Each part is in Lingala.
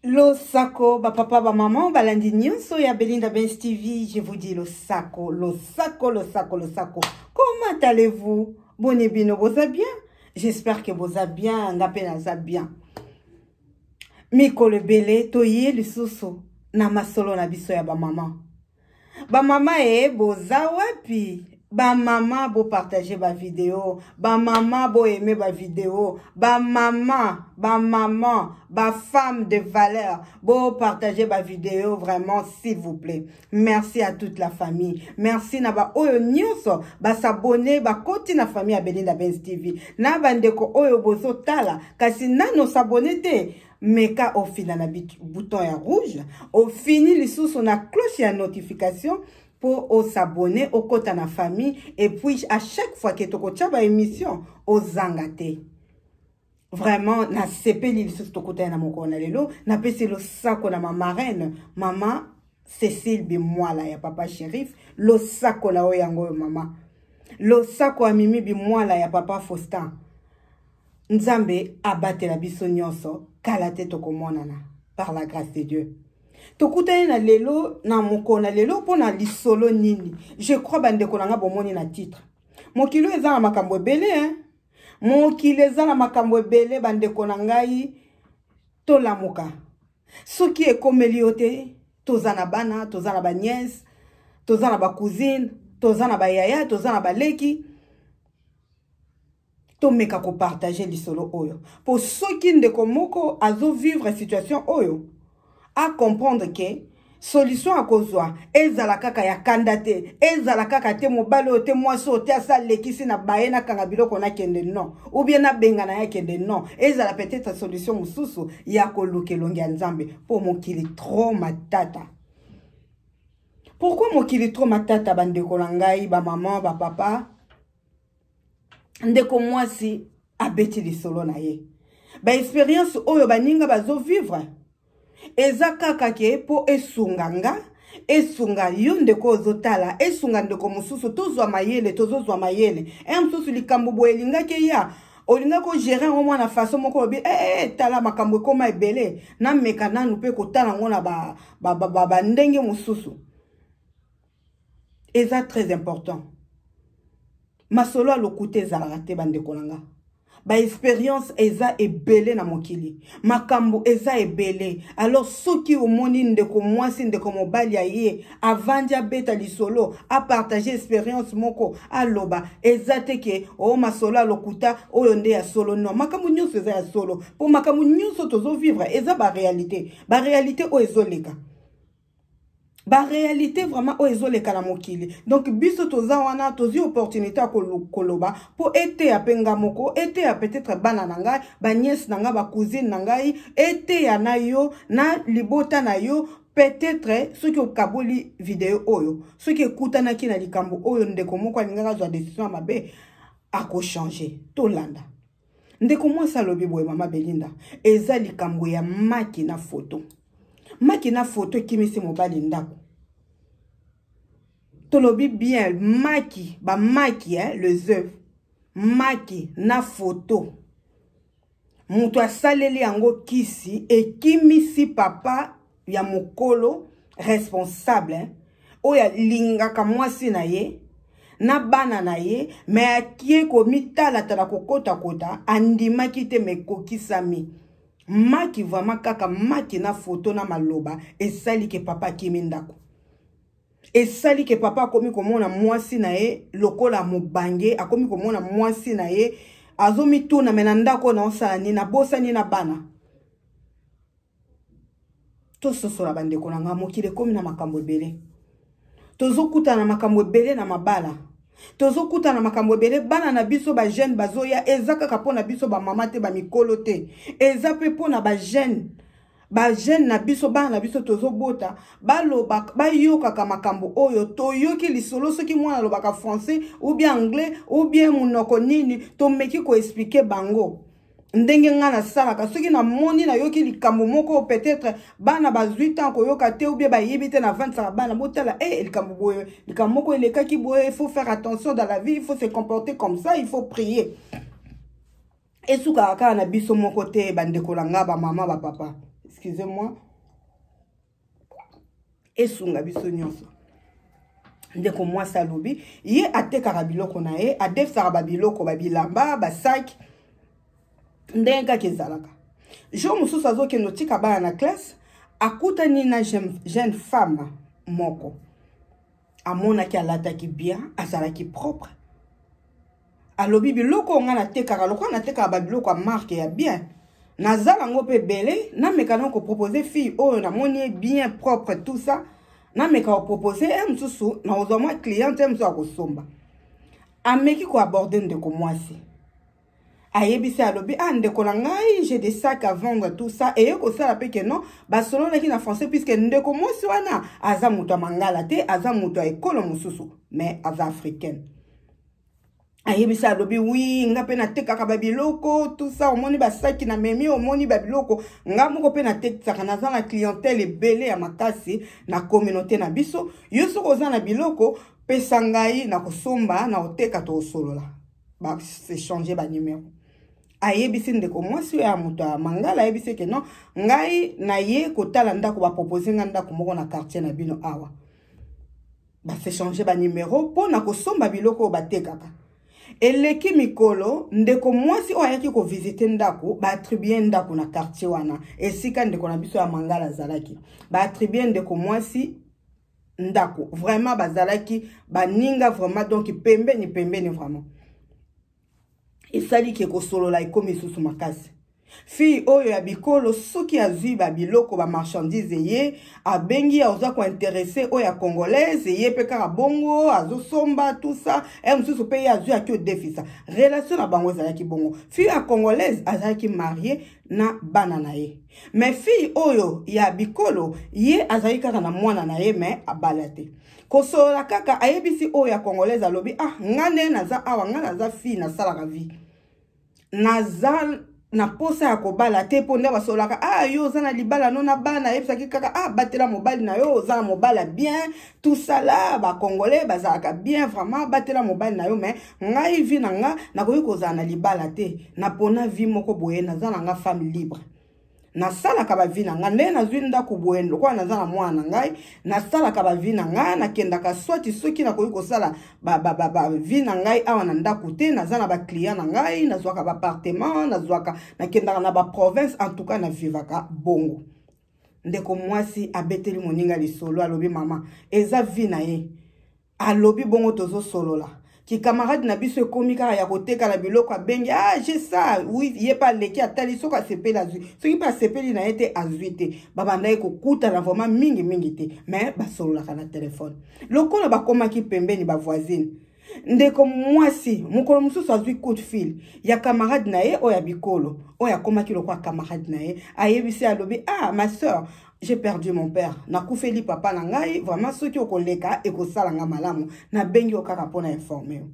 Losako, ba papa, ba maman, balandi nyonso ya Belinda Benz TV, je vous dis losako, losako, losako, losako. Comment allez-vous? Boni bino, boza bien? J'espère que boza bien, nga pe naza bien. Mikolo ebele toye lisusu na masolo na biso ya ba maman. Ba mama e boza wapi? Ba mama bo partager ba video, ba mama bo aimer ba video, ba mama, ba maman, ba femme de valeur, bo partager ba video vraiment s'il vous plaît. Merci à toute la famille. Merci na ba oyo nyonso ba s'abonner, ba koti na famille ya Belinda Benz TV. Na ba ndeko oyo bozo tala kasi nano s'abonner te. Meka ofina na bouton ya rouge, ofini lisusu na cloche ya notification po osabonner, okota na famille et puis à chaque fois que tokotia ba émission ozanga te. Vraiment nasepeli lisusu tokutani na mokolo na lelo. Napesi losako na ma marraine, mama Cécile Bimwala ya papa Shérif, losako na oyo yango oyo mama. Losako ya Mimi Bimwala ya papa Faustin. Nzambe abatela biso nyonso, kala te tokomonana par la grâce de Dieu. Tokutani na lelo na mokolo na lelo mpo na lisolo nini? Je crois bandeko na nga bomoni na titre. Mokili oyo eza na makambo ebele hein? Mokili eza na makambo ebele bandeko na ngai, tolamuka. Soki ekomeli yo te, toza na bana, toza na ba nièce, toza na ba cousine, toza na ba yaya, toza na baleki. Tomeka kopartage lisolo oyo po soki ndeko moko azo vivre situation oyo a comprendre ke solution akozwa ezala kaka ya kanda te, ezala kaka te mobali oyo te mwasi oyo te asa lekisi na baye nakanga biloko nakende non, ou bien nabenga na ye akende non, ezala peut-être solution mosusu ya koluka elongi ya Nzambe po mokili trop matata. Pourquoi mokili trop matata bandeko na ngai, ba maman, ba papa? Ndeko mwasi abeti lisolo na ye, ba experience oyo baninga bazo vivre eza kaka ke po esunga nga, esunga yo ndeko ozotala, esunga ndeko mosusu, tozwa mayele, tozozwa mayele. Un mosusu likambo boye elingaki eya, olingaki ogere yango mwana façon moko obi, tala makambo ekoma ebele, nameka nanu mpe kotala yango na ba ndenge mosusu. Eza très important. Masolo ya lokuta ezalaka te bandeko na nga. Ba expérience eza ebele na mokili, makambo eza ebele. Alors soki omoni ndeko mwasi, ndeko mobali aye avandi abeta lisolo, apartage expérience moko, aloba, eza te ke o masolo ya lokuta oyo nde ya solo. Non, makambo nyonso eza ya solo, po makambo nyonso tozo vivre eza ba réalité, ba réalité oyo ezoleka. Ba réalité vraiment oyo ezoleka na mokili. Donc biso toza wana, tozwi opportunité ya koloba po eteya pe nga moko, eteya peut-être bana na ngai, ba nièce na ngai, ba cousine na ngai, eteya na yo, na libota na yo. Peut-être soki okaboli video oyo, soki ekutanaki na likambo oyo ndeko moko alingaka azwa décision ya mabe, akochanger. Tolanda. Ndeko mwasi alobi boye, mama Belinda, eza likambo ya maki na photo. Maki na photo ekimisi mobali ndako. Tolobi bien maki, ba maki, hein, les œufs. Maki na photo. Moto asaleli yango kisi ekimisi papa ya mokolo responsable, hein, oyo alingaka mwasi na ye na bana na ye, me akie komitalatala kokotakota, andimaki te, me ekokisami. Maki vraiment kaka maki na photo na maloba esali ke papa akimi ndako. Esali ke papa akomi komona mwasi na ye lokola mobange, akomi komona mwasi na ye azomituna me na ndako na osala nini, nabosani na bana. Tososola bandeko na nga, mokili ekomi na makambo ebele. Tozokutana na makambo ebele na mabala, tozokutana na makambo ebele. Bana na biso ba jeune bazoya, eza kaka mpona biso ba mama te, ba mikolo te, eza pe mpona ba jeune. Ba jeune na biso, bana na biso tozobota, baloba, bayokaka makambo oyo toyoki lisolo. Soki mwana alobaka français ou bien anglais ou bien monoko nini, tomeki koexplike bango ndenge nga nasalaka. Soki namoni nayoki likambo moko, peut-être bana bazwi temps koyoka te ou bien bayebi te, navandisaka bana, botala, likambo boye, likambo moko elekaki boye, il faut faire attention dans la vie, il faut se comporter comme ça, il faut prier. Esukaka kaka na biso moko te, bandeko na nga, ba mama, ba papa. Excusez moi, esunga biso nyonso. Ndeko mwasi alobi ye atekaka biloko na ye, adefisaka babiloko, babilamba, basaki, ndenge kaka ezalaka. Jour mosusu azokende otika bana na classe, akutani na jeune femme moko. Amonaki alataki bien, azalaki propre. Alobi biloko oyo ngai natekaka, lokola natekaka babiloko ya marque ya bien, naza nango mpe ebele, nameka na kopropose fille oyo namoni ye bien propre, tout ça, nameka kopropose ye mosusu, nakozwa mwa cliente ye mosusu akosomba. Ameki koaborde ndeko mwasi, ayebisi, alobi: "Ah, ndeko na ngai, j'ai des sacs à vendre, tout ça." Eye kosala mpe ke non, basololaki na français, puisque ndeko mwasi wana aza moto ya mangala te, aza moto ya ekolo mosusu, mais aza africaine. Ayebisi, alobi: "Oui, nga mpe natekaka babiloko, tout ça, omoni basaki na memi, omoni babiloko, nga moko mpe natekisaka, naza na clientèle ebele ya makasi na communauté na biso. Yo soki oza na biloko, pesa ngai na kosomba, na koteka, tokosolola." Baéchange banumero. Ayebisi ndeko mwasi oyo ya moto ya mangala, ayebisi ke non, ngai naye kotala ndako, bapropose nga ndako moko na quartier na bino awa. Baéchange banumero mpo na kosomba biloko oyo batekaka. Eleki mikolo, ndeko mwasi oyo ayaki kovisite ndako, baattribue ndako na quartier wana esika ndeko na biso ya mangala azalaki. Baattribue ndeko mwasi ndako. Vraiment bazalaki baninga, vraiment, donc pembeni pembeni. Vraiment esali ke kosolola ekomi lisusu makasi. Fille oyo ya bikolo, soki azwi babiloko, bamarchandise, ye abengi, aza kointeresse oyo ya congolaise, ye mpe kaka bongo azosomba, tout ça. E mosusu mpe ye azwi, aki odefisa. Relation na bango ezalaki bongo. Fille ya congolaise azalaki marie na bana na ye, mais fille oyo ya bikolo, ye azalaki kaka na mwana na ye, mais abala te. Kosolola kaka, ayebisi oyo ya congolaise, alobi: "Ah, nga nde naza awa, nga naza fille, nasalaka vie, naza na posa ya kobala te." Mpo nde basololaka: "Ah, yo oza na libala no na bana?" Ayebisaki kaka: "Ah, batela mobali na yo, oza na mobali bien, tout ça là, bacongolais bazalaka bien, vraiment, batela mobali na yo. Mais ngai, vie na nga, nakoki kozala na libala te. Napona vie moko boye, naza na nga femme libre, nasalaka bavie na ngai ndenge nazwi ndako boye, lokola naza na mwana na ngai, nasalaka bavie na ngai, nakendaka swati soki nakoki kosala bavie na ngai awa na ndako te. Naza na baclient na ngai, nazwaka baappartement, nazwaka, nakendaka na baprovince, en tout cas navivaka bongo." Ndeko mwasi abeteli moninga lisolo, alobi mama eza vie na ye. Alobi bongo, tozosolola kikamarade na biso, ekomi kaka ya koteka na biloko. Abengi: "Ah, j'ai ça, oui." Ye mpe aleki, atali, soki asepeli azwi, soki mpe asepeli na ye te, azwi te. Babandaki kokutana vraiment mingimingi te, mais basololaka na telefone. Lokola bakomaki pembeni, bavoisine, ndeko mwasi mokolo mosusu azwi coup de fil ya camarade na ye oyo ya bikolo, oyo akomaki lokola camarade na ye. Ayebisi, alobi: "Ah, ma soeur, j'ai perdu mon père, nakufeli papa na ngai, vraiment soki okoleka ekosala nga malamu, nabengi yo kaka mpona informe yo."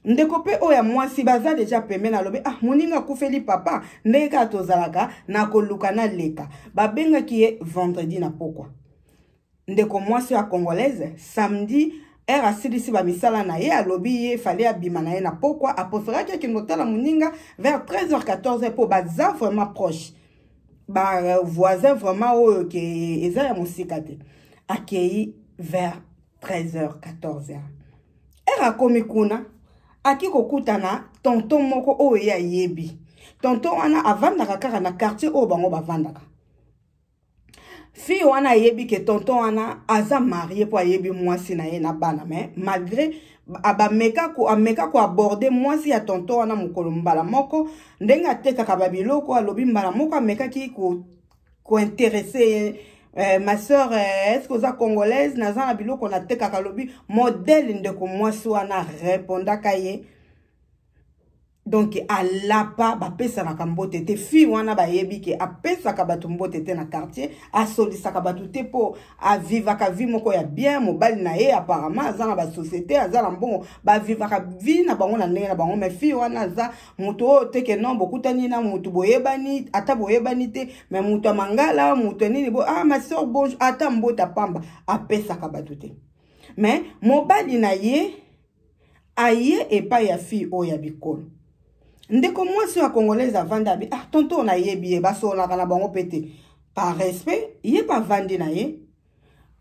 Ndeko mpe oyo ya mwasi baza deja pembeni, alobi: "Ah, moninga akufeli papa, ndenge kaka tozalaka, nakoluka naleka." Babengaki ye vendredi na pokwa, ndeko mwasi ya congolaise. Samedi heure asilisi bamisala na ye, alobi ye fallait abima na ye na pokwa, apréféraki akende kotala moninga vers 13h 14h, mpo baza vraiment proche, bavoisin vraiment, oyo ke eza ya mosika te. Akei vers 13h 14h. Heure akomi kuna, aki kokutana tonton moko oyo ye ayebi. Tonton wana avandaka kaka na quartier oyo bango bavandaka. Fille wana ayebi ke tonton wana aza marie, mpo ayebi mwasi na ye na bana. Mais malgré bameka ko, ameka koaborde mwasi ya tonton wana mokolo mbala moko, ndenge atekaka babiloko, alobi mbala moko amekaki kointeresse ye: "Ma sœur, est ce que oza congolaise? Naza na biloko natekaka." Alobi modèle ndeko mwasi wana répondaka ye, donc alapa, bapesanaka mbote te. Fille wana bayebi ke apesaka bato mbote te na quartier, asolisaka bato te, mpo avivaka vie moko ya bien. Mobali na ye apparemment aza na basociété, aza na mbongo, bavivaka vie na bango na ndenge na bango. Mais fille wana aza moto oyo te ke non, bokutani na motu, boyebani, ata boyebani te, mais moto ya mangala, moto ya nini bo: "Ah, ma soeur, bonjour." Ata mbote pamba apesaka bato te. Mais mobali na ye aye epai ya fille oyo ya bikolo. Ndeko mwasi ya congolaise avandi, abi: "Ah, tonton, nayebi ye." Basololaka na bango mpe te. Par respect, ye mpe avandi na ye.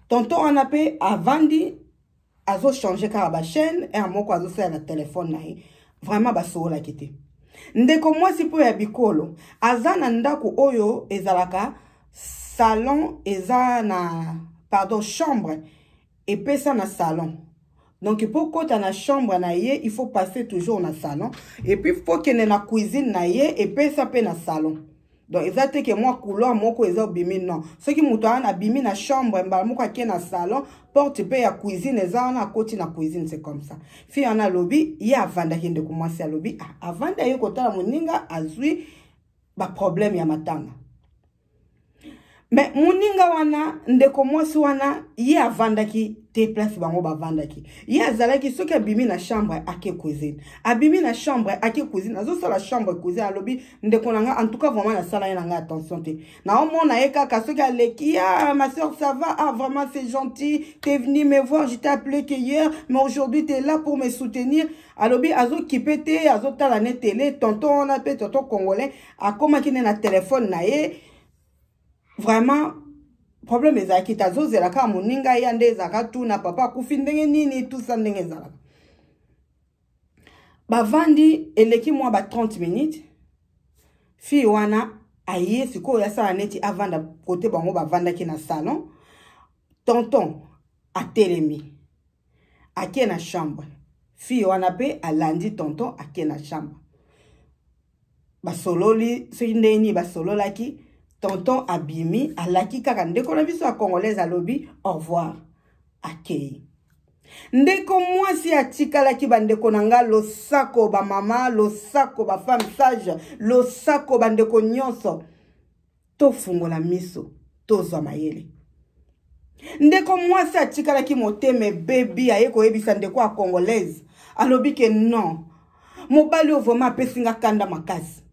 Tonton wana mpe avandi, azochange kaka bachaîne, heure moko azosala na telefone na ye. Vraiment basololaki te. Ndeko mwasi mpo ya bikolo aza na ndako oyo ezalaka salon, eza na, pardon, chambre epesa na salon. Donc mpo kota na chambre na ye, il faut passer toujours na salon, et puis faut kende na cuisine na ye epesa mpe na salon. Donc eza te ke mwa couloir moko eza obimi, non. Soki moto wana abimi na chambre, mbala moko ake na salon, porte mpe ya cuisine eza wana, akoti na cuisine, c'est comme ça. Fille wana alobi ye avandaki, ndeko mwasi alobi ah, avandi aye kotala moninga azwi baproblème ya matanga. Mais moninga wana, ndeko mwasi wana, ye avandaki te place bango bavandaki. Ye azalaki soki abimi na chambre ake cuisine, abimi na chambre ake cuisine, azosala chambre cuisine. Alobi ndeko na nga, en tout cas vraiment nasala ye na nga attention te, naomona ye kaka soki aleki: "Ah ma soeur, ça va? Ah vraiment, c'est gentil, t'es venu me voir, je t'ai appelé que hier, mais aujourd'hui t'es là pour me soutenir." Alobi azokipe te, azotala ne télé. Tonton wana mpe, tonton congolais, akomaki nde na telefone na ye. Vraiment problème ezalaki te, azozela kaka moninga ya nde ezalaka tuna papa akufi ndenge nini, tusa ndenge ezalaka. Bavandi, eleki mwa ba 30 minutes, fille wana aye sikoyo asala neti avanda kote bango bavandaki na salon. Tonton atelemi, ake na chambre. Fille wana mpe alandi tonton, ake na chambre. Basololi soki ndenge nini basololaki. Tonton abimi, alaki kaka ndeko na biso ya congolaise, alobi au revoir, akei. Ndeko mwasi atikalaki. Bandeko na nga, losako bamama, losako bafemme sage, losako bandeko nyonso, tofungola miso, tozwa mayele. Ndeko mwasi atikalaki motema ebebi. Aye koyebisa ndeko ya congolaise, alobi ke non, mobali oyo vraiment apesi nga kanda makasi,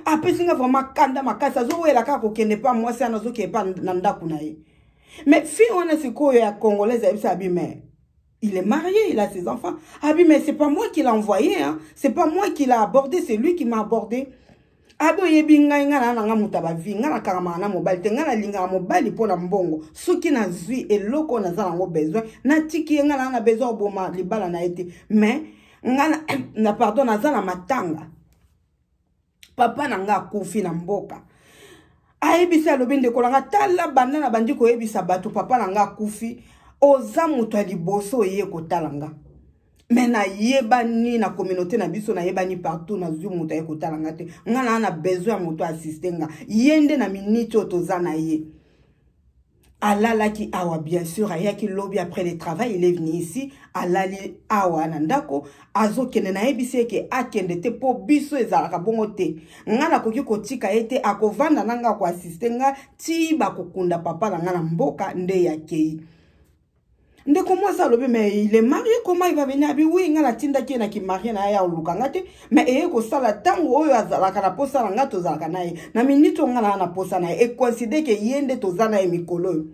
apesi nga vraiment kanda makasi, azowela kaka kokende pa mwasi wana, azokende pa na ndako na ye. Mais fille wana sikoyo ya congolaise ayebisa abi: "Mais il est marié, il a ses enfants." Abi: "Mais c'est pas moi qui l'a envoyé, hein. C'est pas moi qui l'a abordé, c'est lui qui m'a abordé." Abi: "Oyebi ngai, ngai na nanga moto ya bavi, ngai nakangamaka na mobali te, ngai nalingaka mobali mpo na mbongo. Soki nazwi eloko oyo naza nango besoin, natiki ye. Ngai naa na besoin oboma libala na ye te. Mais ngai na, pardon, naza na matanga, papa na ngai akufi na mboka." Ayebisi, alobi: "Ndeko na nga, tala, banda na bandi koyebisa bato papa na nga akufi, oza moto ya liboso oye kotala nga. Me nayebani na communauté na biso, nayebani partout, nazwi moto aye kotala nga te. Nga naa na besoin ya moto assiste nga. Ye nde na miniti oyo toza na ye, alalaki awa. Bien sûr ayaki lobi après le travail, il est venu ici, alali awa na ndako, azokende. Nayebisi eke akende te, mpo biso ezalaka bongo te. Nga nakoki kotika ye te, akovanda na nga, akoassiste nga ti bakokunda papa na nga na mboka." Nde yakei. Ndeko mwasi alobi: "Mais il est marié, comment il va venir?" Abi: "Oui, nga natindaki ye na kimarié na ye, ya oluka nga te. Mais eye kosala ntango oyo azalaka na posa na nga, tozalaka na ye na miniti oyo nga naa na posa na ye, ecoïncide ke ye nde toza na ye mikolo oyo,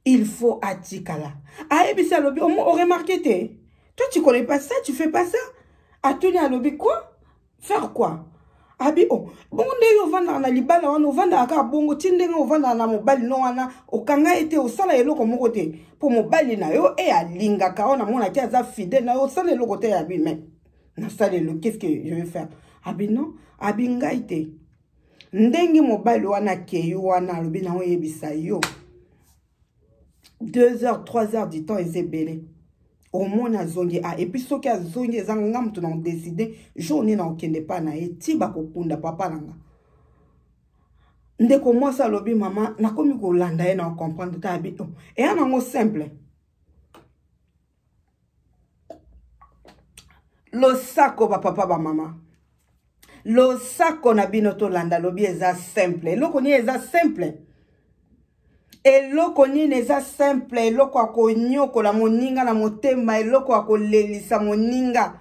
il faut atikala." Ayebisi, alobi: "Oremarquer te, toi tu connais pas ça, tu fais pas ça." Atuni, alobi: "Quoi? Faire quoi?" Abi: "O oh, bongo nde yo ovandaka na libala wana, ovandaka kaka bongo ti ndenge ovandaka na mobali no wana, okanga ye te, osala eloko moko te mpo mobali na yo e alingaka oyo, namonaki aza fidèle na yo, osala eloko te." Abi: "Mais nasala eloko, qu'est ce que je vais faire?" Abi: "Non." Abi: "Ngai te, ndenge mobali wana akei wana, alobi na oyebisa yo, 2 heures, 3 heures du temps eza ebele, omoni azongi. A et puis soki azongi, eza nga moto na odécider jour nini na okende pa na ye ti bakokunda papa na nga." Ndeko mwasi alobi: "Mama, nakomi kolanda ye na ocomprendre te." Abi: "Oh, eya nango simple." Losako bapapa, bamama, losako na bino, tolanda. Lobi eza simple. Eloko nini eza simple? Eloko nini eza simple? Eloko ya konyokola moninga na motema, eloko ya kolelisa moninga.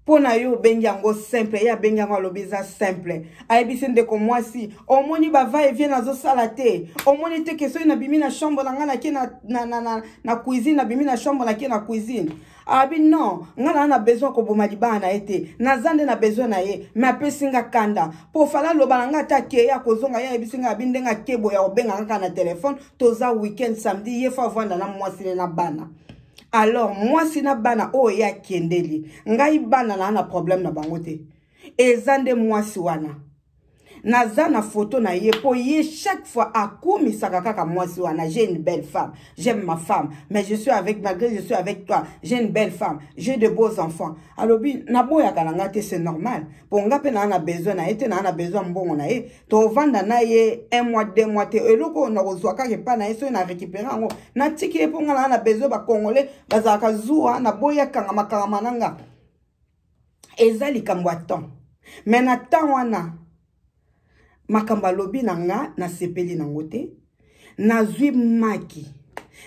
Mpo na yo obengi yango simple, ye abengi yango, alobi eza simple. Ayebisi ndeko mwasi: omoni ba va et vient nazosala te, omoni te ke soki nabimi na chambre na ngai, nake na cuisine, nabimi na chambre, nake na cuisine. Abi non, ngai naa na besoin koboma libala na ye te, naza nde na besoin na ye, me apesi nga kanda mpo fala aloba na ngai ata akeye akozonga. Ye ayebisi ngai, abi ndenge akeboya kobenga kaka na telefone, toza weekend, samedi, ye fo avanda na mwasi ne na bana. Alors mwasi na bana oyo ye akendeli, ngai bana naa na problème na bango te, eza nde mwasi wana. Naza na foto na ye, mpo ye chaque fois akumisaka kaka mwasi wana: j'ai une belle femme, j'aime ma femme, mais je suis avec, malgré je suis avec toi, j'ai une belle femme, j'ai de beaux enfants. Alobi naboyaka na nga te, c'est normal, mpo nga mpe naa na besoin na ye te, naa na besoin mbongo na ye. Tovanda na ye un mois, 2 mois te, eloko oyo nakozwa kaka epai na ye, soki na récupéré yango, natiki ye, mpo nga naa na besoin. Bacongolais bazalaka zuwa, naboyi akangama kangama na nga. Eza likambo ya temps, me na temps wana makambo alobi na nga, nasepeli nango te. Nazwi maki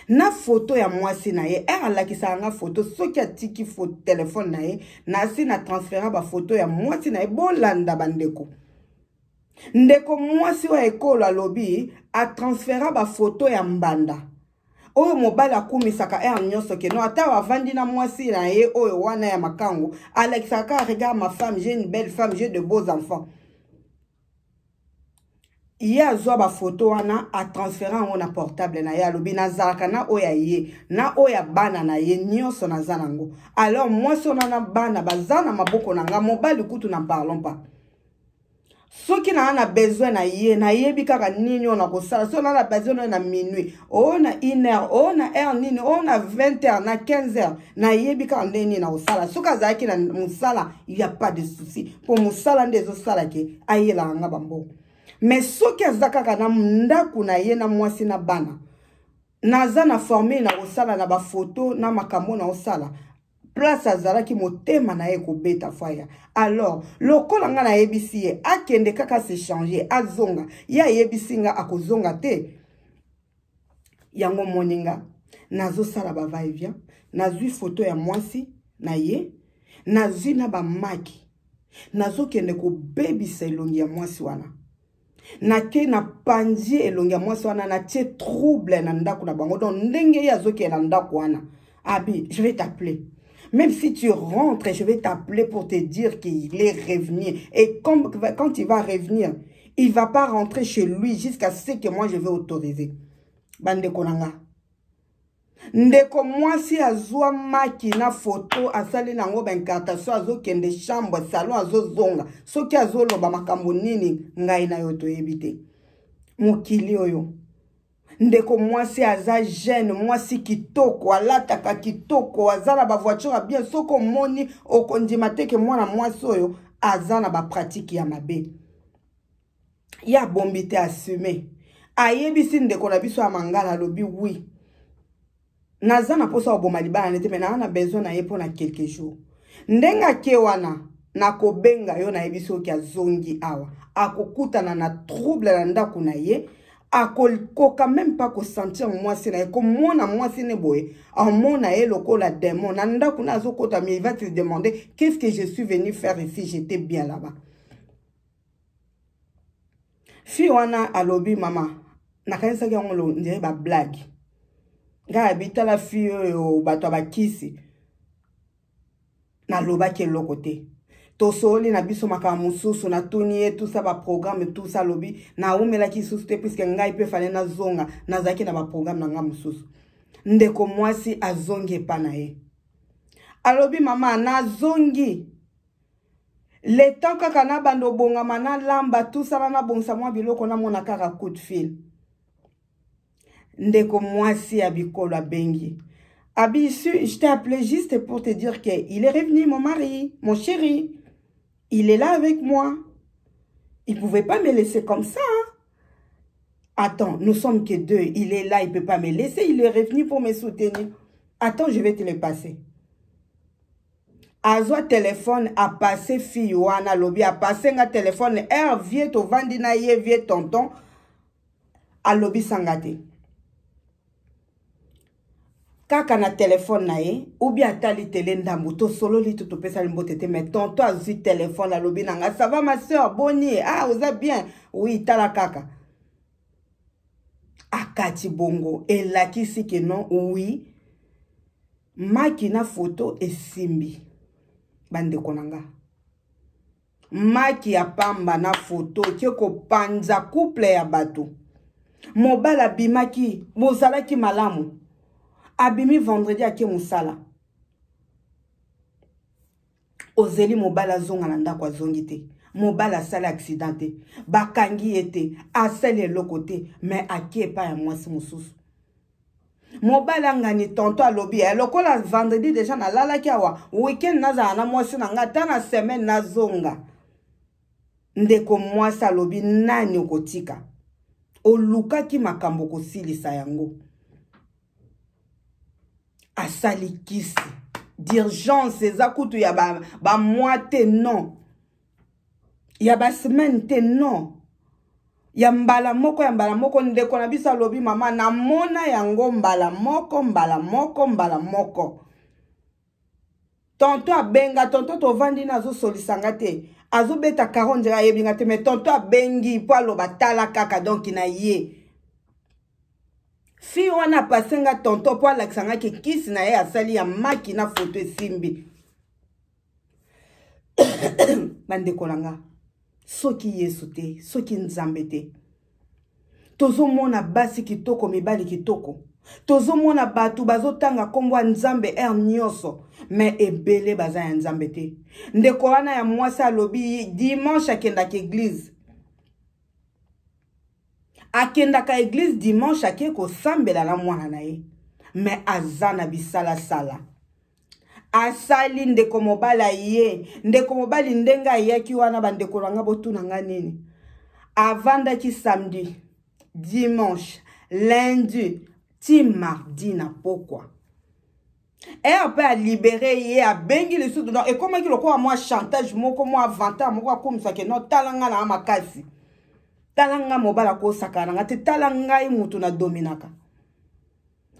na foto ya mwasi na ye, ere alakisaka nga foto, soki atiki telefone na ye, nasi na transfera bafoto ya mwasi na ye. Bolanda bandeko, ndeko mwasi oyo ekolo alobi atransfera bafoto ya mbanda oyo mobali akumisaka heure nyonso, keno ata avandi na mwasi na ye oyo wana ya makangu, alakisaka kaka: regarde ma femme, j'ai une belle femme, j'ai de beaux enfants. Ye azwa bafoto wana, atransfere yango na portable na ye. Alobi nazalaka na oyo ya ye na oyo ya bana na ye nyonso, naza nango. Alors mwasi wana na bana baza na maboko na nga, mobali kutu na parlons pas. Soki naa na besoin na ye, nayebi kaka nini oyo nakosala. Soki naa na besoin oyo na minuit, oyo na 1 heure, oyo na heure nini, oyo na 20 heure, na 15 heure, nayebi kaka ndenge nini nakosala. Soki azalaki na mosala, ya pas de souci, mpo mosala nde ezosala ke ayelaka nga bambongo. Mais soki aza kaka na ndako na ye na mwasi na bana, naza na formule na kosala na bafoto na makambo na kosala place azalaki, motema na ye kobeta faya. Alors lokola nga nayebisi ye akende kaka se changer, azonga, ye ayebisi nga akozonga te. Yango moninga nazosala ba va et vient, nazwi foto ya mwasi na ye, nazwi na bamaki, nazokende kobebisa elongi ya mwasi wana. Nake napanzi elongi ya mwasi wana, natie trouble na ndako na bango. Donc ndenge ye azokende na ndako wana, abi je vais t'appeler. Même si tu rentres, je vais t'appeler pour te dire qu'il est revenu. Et comme, quand il va revenir, il va pas rentrer chez lui jusqu'à ce que moi je vais autoriser. Bandeko na nga, ndeko mwasi azwa maki na foto, asali nango baincantation, azokende chambre, salon, azozonga. Soki azoloba makambo nini, ngai na yo toyebi te. Mokili oyo, ndeko mwasi aza jeune, mwasi kitoko, alataka kitoko, aza na bavoiture ya bien. Soki omoni, okondima te ke mwana mwasi oyo aza na bapratique ya mabe. Ye abombi te, assume, ayebisi ndeko na biso ya mangala, alobi: oui, naza na mposa koboma libala nete, me naa na besoin na ye mpo na quelques jours. Ndenge ake wana, nakobenga yo, nayebi soki azongi awa, akokutana na trouble na ndako na ye, akokoka même pas kosentir mwasi na ye, komona mwasi ne boye, amona ye lokola démon na ndako na azokota. Mais il va te demander: qu'est-ce que je suis venu faire ici? J'étais bien là-bas. Fille wana alobi: mama, nakanisaki yango ndire bablague. Ngai abi tala fille oyo, bato ya bakisi. Nalobaki eloko te, tosoli na biso makambo mosusu, natuni ye tusa baprogramme tusa. Alobi naumelaki lisusu te, puisque ngai mpe fale nazonga, nazalaki na baprogramme na ngai mosusu. Ndeko mwasi azongi epa na ye, alobi: mama, nazongi le temps kaka nabanda obongama, nalamba tusala, nabongisa mwa biloko, namona kaka coup de fil. Ndeko mwasi ya bikolo abengi, abi: je t'ai appelé juste pour te dire que il est revenu, mon mari, mon chéri, il est là avec moi, il pouvait pas me laisser comme ça, hein? Attends, nous sommes que deux, il est là, il peut pas me laisser, il est revenu pour me soutenir. Attends, je vais te le passer. Azwa telefone, apasse fille wana, alobi apasse nga telefone aire vie, tovandi na ye, vie tonton alobisanga te. Kaka na telefone na ye ou bien atali tele ndambo, tosololi to topesani mbote te, mais tonton azwi telefone, alobi na nga: "Ça va, ma soeur? Boni? Ah, oza bien? Oui, tala kaka." Akati bongo, elakisi ke non, oui, maki na foto esimbi. Bandeko na nga, maki ya pamba na foto eke kopanza couple ya bato. Mobali abimaki, bozalaki malamu, abimi vendredi, ake mosala. Ozeli mobali azonga na ndako, azongi te. Mobali asali accident te, bakangi ye te, asali eloko te, mais ake epai ya mwasi mosusu. Mobali angani, tonton alobi: "Eh, lokola vendredi déjà nalalaki awa, weekend nazala na mwasi na ngai, ata na semaine nazonga." Ndeko mwasi alobi: "Nani okotika? Olukaki makambo kosilisa yango." Asali kisi d'urgence, eza kutu ya bamois ba te, non, ya basemaine te, non, ya mbala moko, ya mbala moko. Ndeko na biso alobi: "Mama, namona yango mbala moko, mbala moko, mbala moko." Tonton abenga, tonton tovandi na, azosolisanga te, azobeta karo nzela, ayebi nga te, mais tonton abengi mpo aloba: "Tala kaka." Donc na ye fille wana apase nga tonton mpo alakisa nga ke kisi na ye asali ya maki na foto esimbi. Bandeko na nga, soki Yesu te, soki Nzambe te. Tozomona basi kitoko, mibali kitoko, tozomona bato bazotanga nkombo ya Nzambe heure nyonso, mais ebele baza ya Nzambe te. Ndeko wana ya mwasi alobi dimanche akendaka église, akendaka église dimanche, ake kosambela na mwana na ye, mais aza na bisalasala. Asali ndeko mobali aye, ndeko mobali ndenge ayaki wana, bandeko na nga, botuna nga nini? Avandaki samedi, dimanche, lundi ti mardi na pokwa. Ere mpe alibérer ye, abengi lisusu. Donc ekomaki lokola mwa chantage moko, mwa avantage moko akomisaki: "No, tala nga na makasi, tala nga, mobali akosakana na nga te, tala ngai moto nadominaka."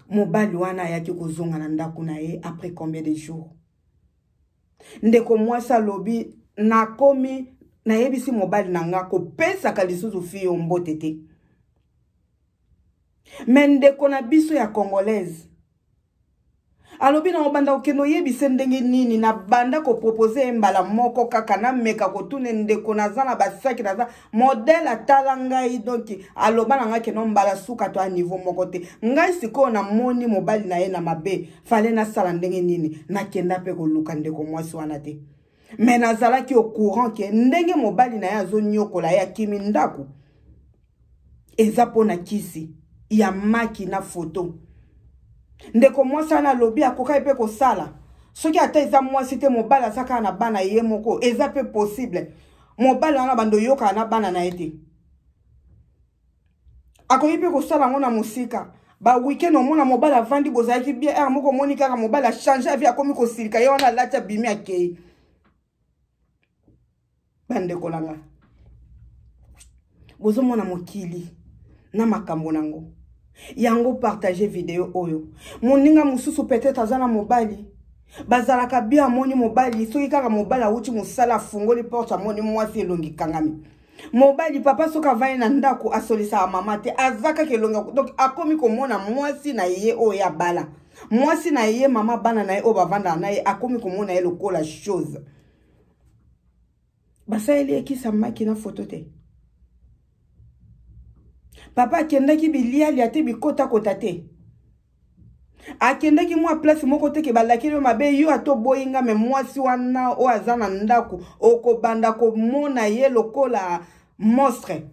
Mobali wana ayaki kozonga na ndako na ye après combien de jours? Ndeko mwasi alobi: "Nakomi nayebisi mobali na nga kopesaka lisusu fille oyo mbote te." Mais ndeko na biso ya congolaise alobi: "Na obanda kokende oyebise ndenge nini? Nabanda koproposer ye mbala moko kaka, nameka kotuna ndeko, naza na basaki, naza modèle, atala ngai." Donc aloba na ngai keno mbala suka to a niveau moko te. Ngai sikoyo namoni mobali na ye na mabe, fale nasala ndenge nini? Nakenda mpe koluka ndeko mwasi wana te, mais nazalaki au courant ke ndenge mobali na ye azonyokola ye, akimi ndako, eza mpo na kisi ya maki na foto. Ndeko mwasi wana alobi akokaki mpe kosala, soki ata eza mwasi te, mobali aza kaka na bana ye moko, eza mpe possible mobali wana bando oyokaka na bana na ye te, akoki mpe kosala yango na mosika. Baweekend omona mobali avandi, bozalaki bien, heure moko omoni kaka mobali achanger avis, akomi kosilika ye wana, alati, abimi, akei. Bandeko na nga, bozomona mokili na makambo nango yango. Partage video oyo. Moninga mosusu peut-être aza na mobali, bazalaka bien, amoni mobali, soki kaka mobali awuti mosala, afungoli porte, amoni mwasi, elongi kangami. Mobali, papa, soki avandi na ndako, asolisaka mama te, aza kaka elongi. Donc akomi komona mwasi na ye oyo abala, mwasi na ye, mama bana na ye oyo bavandaka na ye, akomi komona ye lokola chose. Basaleli ekisa maki na foto te. Papa akendaki bilialia te, bikotakota te, akendaki mwa place moko te ke balakeli yo mabe, yo ata oboyi nga, mais mwasi wana oyo aza na ndako, okobanda komona ye lokola monstre.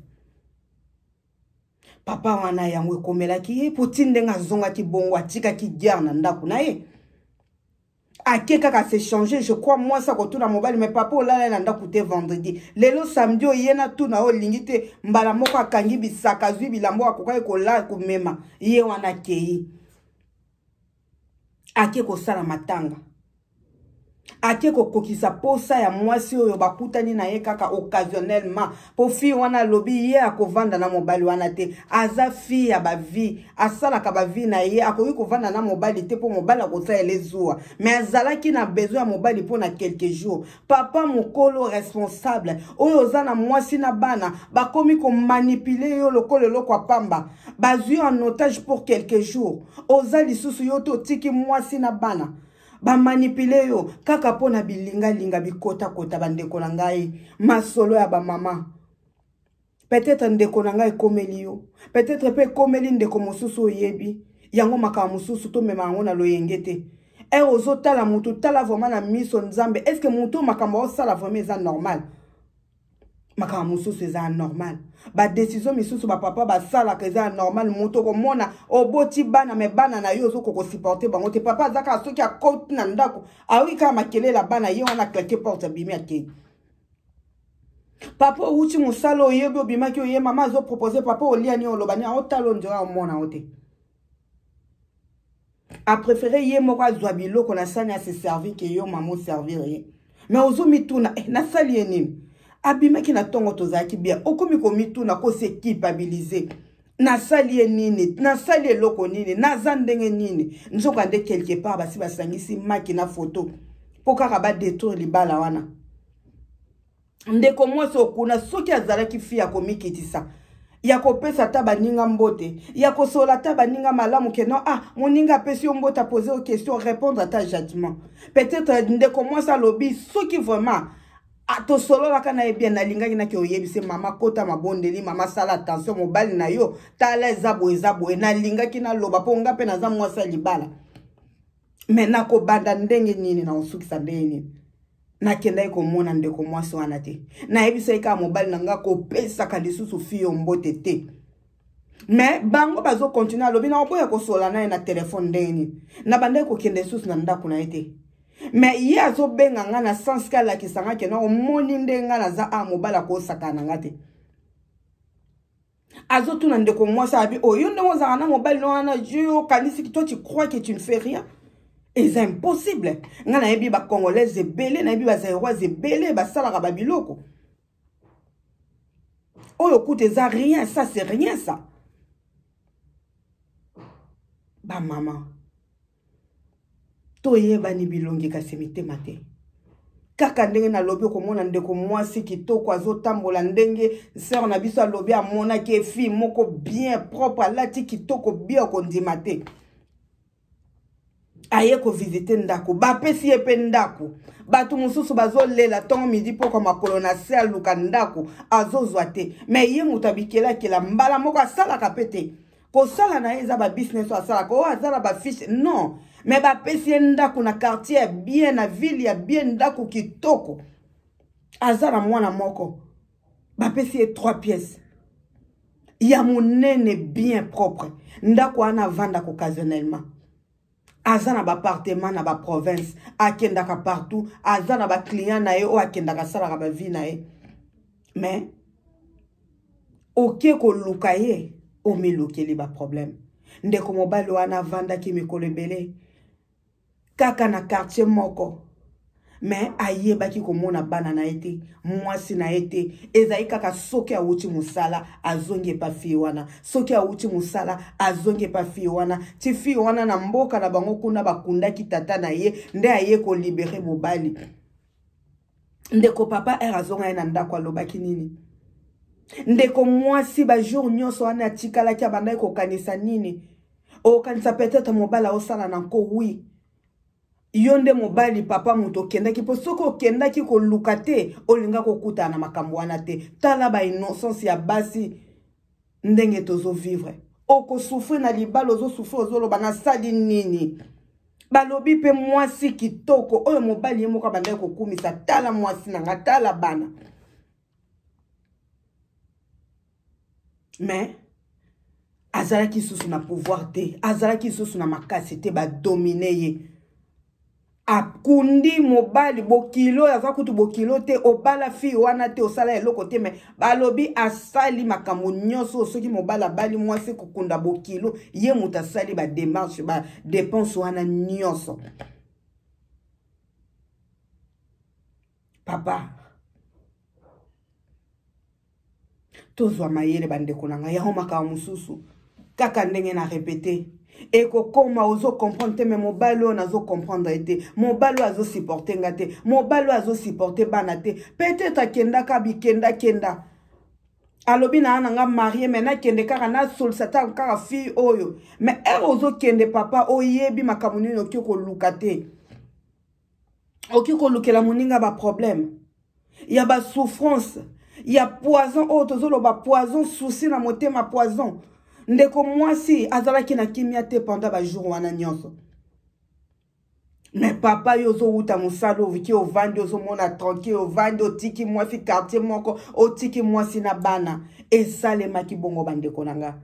Papa wana, yango ekomelaki ye po ti ndenge azongaki bongo, atikaki guerre na ndako na ye, ake kaka s'échanger. Je crois mwasi akotuna mobali: "Mais papa, olala na ndako te vendredi, lelo samedi oye na tuna oyo olingi te." Mbala moko akangi bisaka, azwi bilamba akokaki kola komema ye wana, akei, ake kosala matanga. Ake kokokisa posa ya mwasi oyo bakutani na ye kaka occasionnellement, mpo fille wana alobi ye akovanda na mobali wana te. Aza fille ya bavie, asalaka bavie na ye, akoki kovanda na mobali te mpo mobali akosalela ezuwa. Mais azalaki na besoin ya mobali mpo na quelques jours. Papa mokolo responsable oyo oza na mwasi na bana, bakomi komanipule yo lokola eloko ya pamba, bazwi en otage pour quelques jours. Oza lisusu yo te, otiki mwasi na bana, bamanipule yo kaka mpo na bilingalinga, bikotakota. Bandeko na ngai, masolo ya bamama, peut-être ndeko na ngai ekomeli yo, peut-être mpe ekomeli ndeko mosusu oyebi yango. Makambo mosusu tomema yango na loyenge te. Ere ozotala motu, tala vraiment na miso Nzambe. Est ce que motu oyo makambo aosala vraiment eza normal? Makambo mosusu eza normal, badécision misusu bapapa basalaka eza normal. Moto okomona oboti bana, me bana na yo ozokoka kosupporter bango te. Papa aza kaka, soki akoti na ndako, ayoki kaka makelele ya bana, ye wana claque porte, abimi, akei. Papa owuti mosala, oyebi obimaki, oye, mama azopropose: "Papa, olia nini?" Oloba nini? Aotala, ondira omona o te. Apréféré ye moko azwa biloko na sani, ase servir, ke yo mama oservir ye. Me ozomituna: "Eh, nasali ye nini? Abimaki na ntongo, tozalaki bien." Okomi komituna, kose culpabiliser: "Nasali ye nini? Nasali eloko nini? Naza ndenge nini?" Nzoka nde quelque part basi basangisi maki na foto mpo kaka badétruire libala wana. Ndeko mwasi okuna, soki azalaki fille ya komikitisa, ya kopesa ata baninga mbote, ya kosola ata baninga malamu, ke non, ah, moninga apesi yo mbote, apose yo question, répondre ata gentiment. Peut-être ndeko mwasi alobi: "Soki vraiment tosololaka na ye bien, nalingaki naki oyebise: mama, kota mabondeli, mama, sala attention, mobali na yo, tala, eza boye, eza boye. Nalingaki naloba mpo nga mpe naza mwasi ya libala, me nakobanda ndenge nini? Nakosukisa ndenge nini?" Nakendaki komona ndeko mwasi wana te, nayebisaki kaka mobali na nga kopesaka lisusu fille mbote te. Me bango bazokontinue. Alobi na oboya kosola na ye na telefone ndenge nini? Na bandaki kokende lisusu na ndako na ye te, me ye azobenga nga na sens ke alakisa nga kena omoni nde nga naza a mobali akosakana na nga te. Azotuna ndeko mwasi, abi: "Oyo ndenge ozalaka na mobali no wana, yo okanisi, toi tu crois que tu ne fais rien? Eza impossible. Nga nayebi bacongolaise ebele, nayebi bazairoise ebele basalaka babiloko oyo. Kuta eza rien, ça c'est rien, ça." Bamama, toyebani bilongi kasi mitema te. Kaka ndenge nalobi, okomona ndeko mwasi kitoko azotambola, ndenge sœur na biso alobi amonaki efi moko bien propre, alati kitoko bien, okondima te. Aye kovisite ndako, bapesi ye mpe ndako. Bato mosusu bazolela ntongo, midi, pokwa, makolo na se, aluka ndako, azozwa te. Me ye moto abikelakela mbala moko, asalaka mpe te. Kosala na ye eza babusiness oyo asalaka, oyo aza na bafiche non, me bapesi ye ndako na quartier ya bien, na ville ya bien, ndako kitoko. Aza na mwana moko, bapesi ye 3 pièces ya monene, bien propre. Ndako wana avandaka occasionnellement. Aza na baappartement na baprovince, akendaka partout, aza na baclient na ye oyo akendaka, asalaka bavie na ye. Mais oke koluka ye, omilukeli baproblème. Ndeko mobali wana avandaki mikolo ebele kaka na quartier moko, me ayebaki komona bana na ye te, mwasi na ye te. Ezali kaka soki awuti mosala, azongi epa fille wana, soki awuti mosala, azongi epa fille wana, ti fille wana na mboka na bango kuna bakundaki tata na ye, nde aye kolibérer mobali. Ndeko papa r azonga ye na ndako, alobaki nini? Ndeko mwasi, bajour nyonso wana atikalaki, abandaki kokanisa nini? Okanisa peut-être mobali aosala na nko. Wi, yo nde mobali, papa moto okendaki, mpo soki okendaki koluka te, olinga kokutana na makambo wana te. Tala bainnocence ya basi, ndenge tozovivre. Okosouffrir na libala, ozosouffrir, ozoloba: "Nasali nini?" Balobi mpe mwasi kitoko oyo mobali ye moko abandaki kokumisa: "Tala mwasi na nga, tala bana." Mais azalaki lisusu na pouvoir te, azalaki lisusu na makasi te, badomine ye. Akundi mobali, bokilo aza kutu bokilo te, obala fille wana te, osala eloko te. Me balobi asali makambo nyonso. Soki mobali abali mwasi, kokunda bokilo, ye moto asali badémarche, badépense wana nyonso. Papa, tozwa mayele bandeko na ngai. Yango makambo mosusu kaka ndenge na repete ekokoma, ozo comprendre te. Me mobali oyo nazo comprendre ye te, mobali oyo azosupporte nga te, mobali oyo azosupporte bana te. Peut-être akendaka bikendakenda, alobi na na nga marie, me nakende kaka nasolisa ta kaka fille oyo. Me ere ozokende, papa, oyebi makambo nini okoki koluka te. Okoki kolukela moninga baproblème ya basouffrance ya poison oyo tozoloba, poison souci na motema, poison. Ndeko mwasi azalaki na kimia te pendant bajour wana nyonso. Me papa, yo ozowuta mosala, oviki, ovandi, ozomona tranquille, ovandi, otiki mwasi quartier moko, otiki mwasi na bana. Esalemaki bongo, bandeko na nga.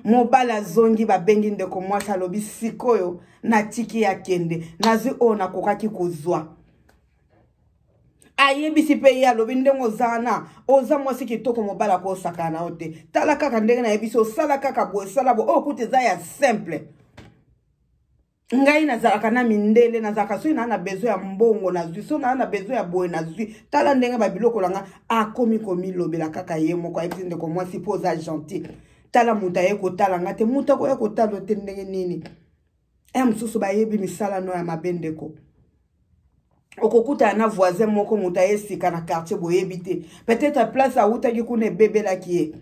Mobali azongi, babengi ndeko mwasi, alobi sikoyo natiki ye akende, nazwi oyo nakokaki kozwa. Ayebisi mpe ye, alobi ndenge oza wana, oza mwasi kitoko, mobali akosakana na yo te. Tala kaka ndenge nayebisi, osala kaka boye, sala boye, oyo kuta eza ya simple. Ngai nazalaka na mindele, nazalaka soki naa na besoin ya mbongo nazwi, soki naa na besoin ya boye nazwi. Tala ndenge babiloko na nga. Akomi komilobela kaka ye moko. Ayebisi ndeko mwasi, mpo oza gentil, tala moto aye kotala nga te. Moto akoya kotala te ndenge nini? E mosusu bayebi misala no ya mabe. Ndeko, okokutana na voisin moko, moto aye sika na quartier, boyebi te, peut-être place awutaki kuna ebebelaki ye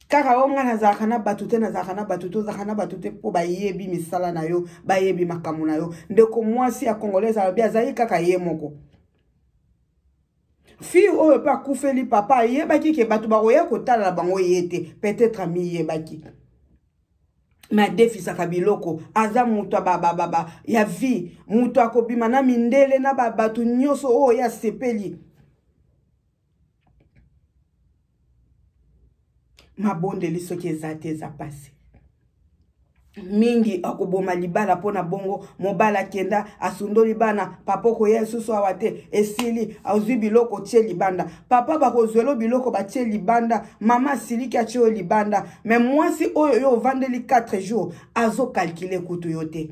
kaka. O ngai nazalaka na bato te, nazalaka na bato te. Ozalaka na bato te mpo bayebi misala na yo, bayebi makambo na yo. Ndeko mwasi ya Congolaise alobi azali kaka ye moko. Fille oyo mpe akufeli papa, ayebaki ke bato bakoya kotala na bango ye te. Peut-être amiyebaki, me adefisaka biloko. Aza moto ya ya vie, moto akobima na mindele na bato nyonso oyo ye asepeli. Mabondeli soki eza te, eza pasi mingi. Akoboma libala mpo na bongo. Mobali akenda, asundoli bana. Papa, okoya lisusu awa te, esili. Azwi biloko, tie libanda. Papa, bakozwelo biloko, batie libanda. Mama asiliki, atie oyo libanda. Me mwasi oyo yo ovandeli 4 jours, azokalkile kutu yo te.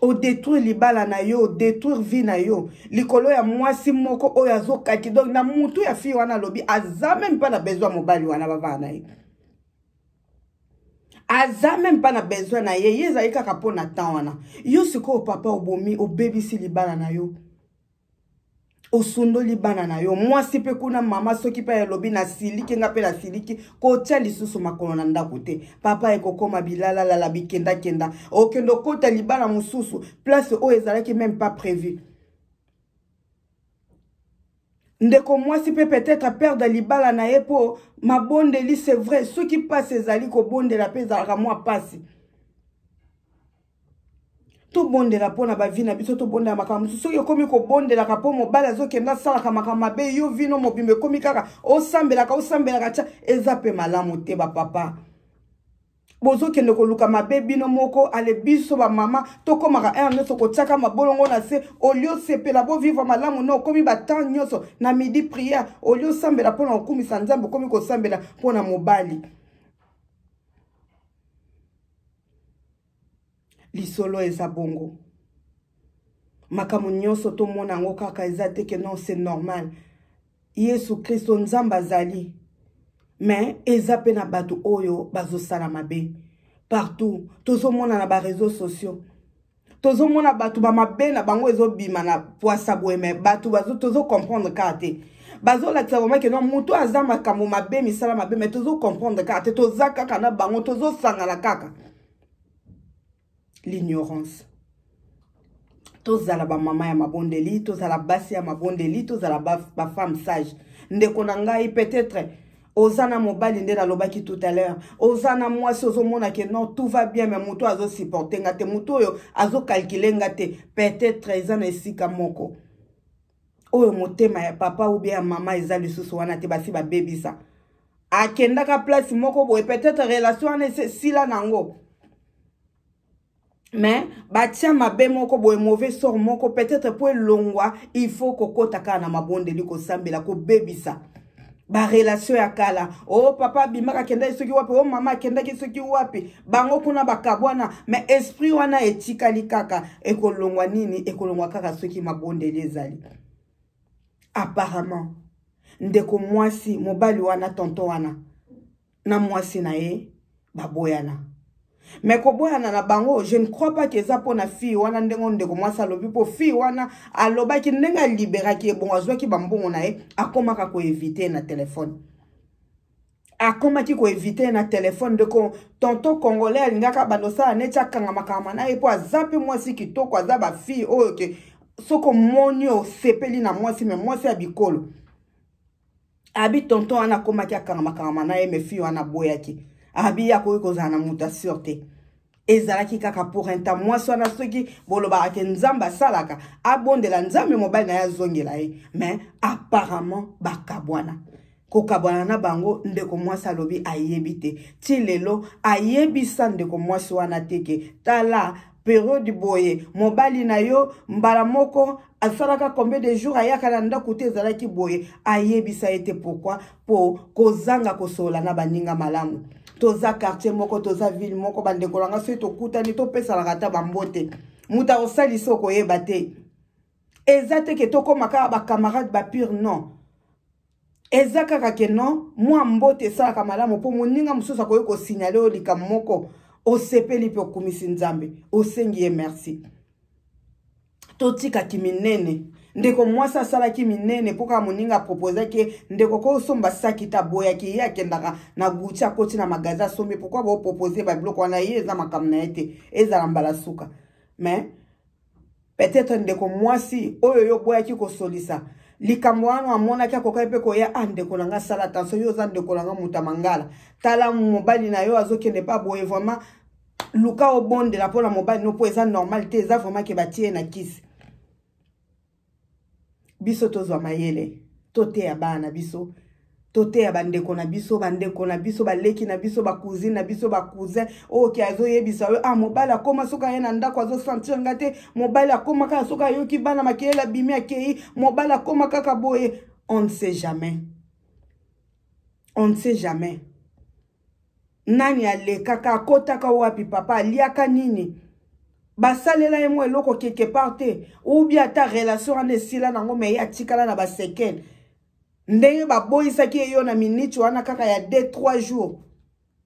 Odétruire libala na yo, odétruire vie na yo likolo ya mwasi moko oyo azokaki. Donc na mutu ya fille wana, alobi aza meme mpa na besoin mobali wana bavaa na ye, aza meme mpa na besoin na ye. Ye ezali kaka mpo na temps wana. Yo sikoyo papa, obomi, obebisi libala na yo, osundoli bana na yo. Mwasi mpe kuna, mama, soki mpe alobi nasiliki, nga mpe nasiliki, kotia lisusu makolo na ndako te. Papa, ekokoma bilalalala, bikendakenda, okende okota libala mosusu, place oyo ezalaki meme pas prévu. Ndeko mwasi mpe peut-être perdre libala na ye mpo mabondeli. C'est vrai, soki mpasi ezali, kobondela mpe ezalaka mwa mpasi. Tobondela mpo na bavi na biso, tobondela makambo mosusu. Soki okomi kobondelaka mpo mobali azokende asalaka makambo mabe, yo vino mobimba ekomi kaka osambelaka, osambelaka tia, eza mpe malamu te. Bapapa, bozokende koluka mabe bino moko. Ale biso bamama tokomaka heure nyonso kotiaka mabolongo na se. Olie osepela, bovivre malamu no, okomi batemps nyonso na midi prière. Olie osambela mpona kokumisa Nzambe, okomi kosambela mpona mobali. Lisolo eza bongo. Makambo nyonso tomona yango kaka, eza te ke non, c'est normal. Yesu Kristo, Nzambe azali, mais eza mpe na bato oyo bazosala mabe partout. Tozomona na bareseau sociaux, tozomona bato bamabe na bango ezobima na pwasa boye. Me bato tozocomprendre kaka te. Bazolakisa vraiment ke non, moto aza makambo mabe, misala mabe, me tozocomprendre kaka te. Toza kaka na bango, tozosangana kaka. L'ignorance. Tozala bamama ya mabondeli, tozala basi ya mabondeli, tozala bafemme ba sage. Ndeko na ngai, peut-être oza na mobali, nde nalobaki tout à l'heure, oza na mwasi, ozomona ke non, tout va bien, mais moto azosupporte nga te, moto oyo azokalkule nga te. Peut-être eza na esika moko oyo motema ya papa ou bien ya mama eza lisusu wana te, basi babebisa, akendaka place moko boye. Peut-être relation wana esila nango, mais batia mabe moko boye, mauvais sort moko. Peut-être mpo elongwa, il faut kokota kaka na mabondeli, kosambela, kobebisa barelation ya kala. O oh, papa abimaka, akendaki soki wapi, o oh, mama akendaki soki wapi, bango kuna bakabwana, mais esprit wana etikali kaka. Ekolongwa nini? Ekolongwa kaka soki mabondeli ezali. Apparemment ndeko mwasi, mobali wana, tonton wana na mwasi na ye baboyana. Me koboyana na bango, je ne crois pas que eza mpona fille wana, ndenge ndeko mwasi alobi, mpo fille wana alobaki ndenge aliberaki ye, bongo azwaki bambongo na ye, akomaka koevite na telefone, akomaki koevite na telefone. Ndeko tonton congolais alingaka bando osala neti akangamakangama na ye, mpo aza mpe mwasi kitoko, aza bafille oyo ke soki omoni osepeli na mwasi, me mwasi ya bikolo. Abi tonton wana akomaki akangamakangama na ye, me fille wana aboyaki. Abi ye akoki kozala na moto asure te, ezalaki kaka pour un temps. Mwasi wana, soki bolobaka ke Nzambe asalaka, abondela Nzambe mobali na ye azongela ye. Mais apparemment bakabwana. Kokabwana na bango, ndeko mwasi alobi ayebi te. Ti lelo ayebisa ndeko mwasi wana te ke tala periode boye, mobali na yo mbala moko asalaka combien de jours ayaka na ndako te, ezalaki boye. Ayebisa ye te. Pourquoi? Mpo kozanga kosolola na baninga malamu. Toza quartier moko, toza ville moko, bandeko na nga, soki tokutani topesanaka ata bambote. Moto akosalisa okoyeba te. Eza te ke tokóma kaka bacamarade bapire, non. Eza kaka ke non, mwa mbote esalaka malamu, mpo moninga mosusu akoki kosignale oyo likambo moko, osepeli mpe okumisi Nzambe, osengi ye merci. Totikaki minene. Ndeko mwasi asalaki minene mpo kaka moninga aproposaki ye, ndeko kosomba saki te, aboyaki. Ye akendaka na Gucci, akoti na magasin, asombi. Pourquoi bopropose babiloko wana? Ye eza makambo na ye te, ezala mbala suka. Mais peut-être ndeko mwasi oyo yo oboyaki kosolisa likambo wana, amonaki, akokaki mpe koya: "Ah, ndeko na nga, sala attention, yo oza ndeko na nga, moto ya mangala, tala mobali na yo azokende pa boye, vraiment luka obondela mpona mobali no, mpo eza normal te, eza vraiment ke batie ye na kisi." Biso tozwa mayele, toteya bana na biso, toteya bandeko na biso, bandeko na biso, baleki na biso, bacousine na biso, bacousin oyo ke azoyebisa yo: "Ah, mobali akóma soki aye na ndako azosentir nga te, mobali akóma kaka soki ayoki bana makelele abimi akei, mobali akóma kaka boye." On ne sait jamais, on ne sait jamais nani alekaka, akotaka wapi, papa aliaka nini, basalela ye mwa eloko quelque part te, ou bien ata relation wana esila nango, me ye atikala na basekele ndenge baboyisaki ye yo na miniti wana kaka ya 2 3 jours.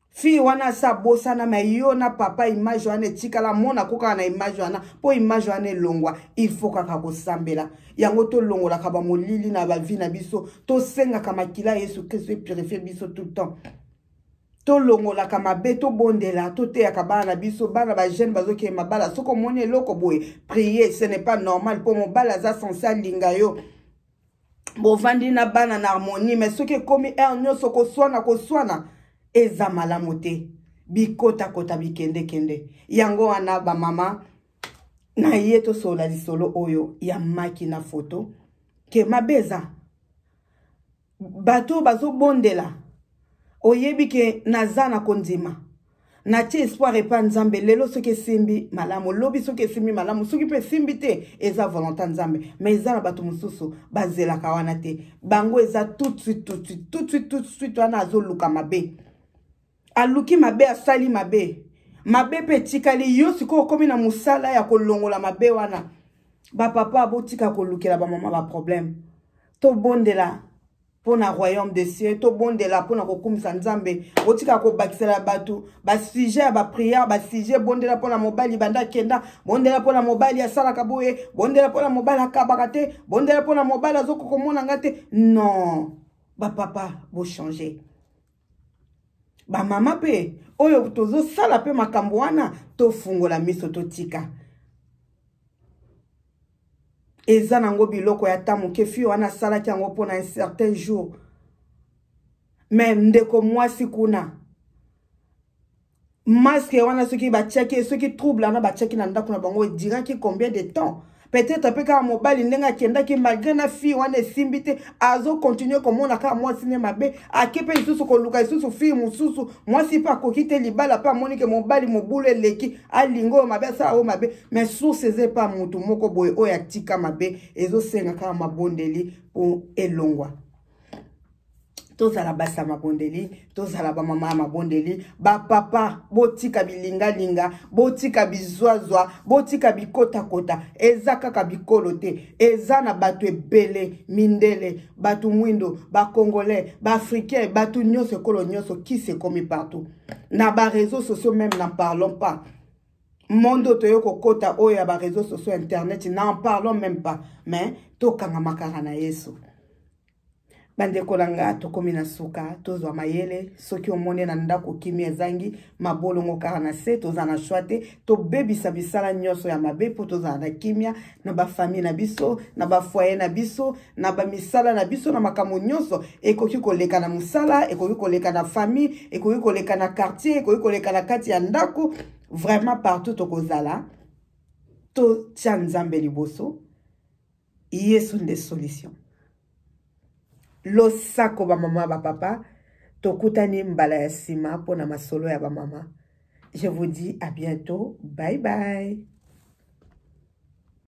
Fille wana asa abosana, me yo na papa, image wana etikala, mona ko kaka na image wana. Mpo image wana elongwa, il faut kaka kosambela yango. Tolongolaka bamolili na bavie na biso, tosengaka makila ya Yesu Kristo epurifie biso tout le temps. Tolongolaka mabe, tobondela, toteyaka bana na biso. Bana bajeune bazokende mabala, soki omoni eloko boye, prier. Ce n'est pas normal, mpo mobali aza censé alinga yo, bovandi na bana na harmonie, mais soki ekomi heure nyonso koswana koswana, eza malamu te. Bikotakota, bikendekende. Yango wana bamama na ye, tosolola lisolo oyo ya maki na foto ke mabe eza. Bato oyo bazobondela, oyebi ke naza na kondima, natie espoir epa Nzambe. Lelo soki esimbi malamu, lobi soki esimbi malamu, soki mpe esimbi te, eza volonté Nzambe. Mais eza na bato mosusu bazelaka wana te, bango eza tout de suite, tout de suite, tout de suite, tout de suite. Wana azoluka mabe, aluki mabe, asali mabe, mabe mpe etikali. Yo sikoyo okomi na mosala ya kolongola mabe wana. Bapapa, botika kolukela bamama baproblème. Tobondela mpo na royaume des cieux, tobondela mpo na kokumisa Nzambe. Botika kobakisela bato basujet ya baprière, basujet: bondela mpo na mobali banda akenda, bondela mpo na mobali asalaka boye, bondela mpo na mobali akabaka te, bondela mpo na mobali azokoka komona nga te. Non, bapapa, bochange. Bamama mpe oyo tozosala mpe makambo wana, tofungola miso, totika. Eza nango biloko ya ta moke. Fille wana asalaki yango mpona un certain jour, mais ndeko mwasi kuna, masque wana soki batiaki, soki trouble wana batiaki na ndako na bango, ediraki combien de temps? Peut-être mpe kaka mobali ndenge akendaki, malgré na fille wana esimbi te, azokontinue komona kaka mwasi ne mabe, ake mpe lisusu koluka lisusu fille mosusu. Mwasi mpe akoki te libala, mpe amoni ke mobali mobulu eleki, alinga oyo mabe, asala oyo mabe. Mais source eza epa motu moko boye oyo atika mabe. Ezosenga kaka mabondeli mpo elongwa. Tozala basi ya mabondeli, tozala bamama ya mabondeli. Bapapa, botika bilingalinga, botika bizwazwa, botika bikotakota. Eza kaka bikolo te, eza na bato ebele, mindele, bato mwindo, bacongolais, baafricain, bato nyonso, ekolo nyonso, kisi ekomi partout na bareseau sociaux, même n'en parlons pas. Monde oyo toye kokota oyo ya bareseau sociaux, internet, n'en parlons même pas. Mais tokangama kaka na Yesu. Bandeko na nga, tokomi na suka. Tozwa mayele. Soki omoni na ndako kimia ezangi, mabolongo kaka na se, toza na shwa te. Tobebisa misala nyonso ya mabe mpo tozala na kimia na bafamille na biso, na bafoyer na biso, na bamisala na biso, na makambo nyonso ekoki koleka na mosala, ekoki koleka na famille, ekoki koleka na quartier, ekoki koleka na kati ya ndako. Vraiment, partout tokozala, totia Nzambe liboso. Yesu nde solution. Losako bamama, bapapa, tokutani mbala ya nsima mpona masolo ya bamama. Je vous dis à bientôt. Bye bye.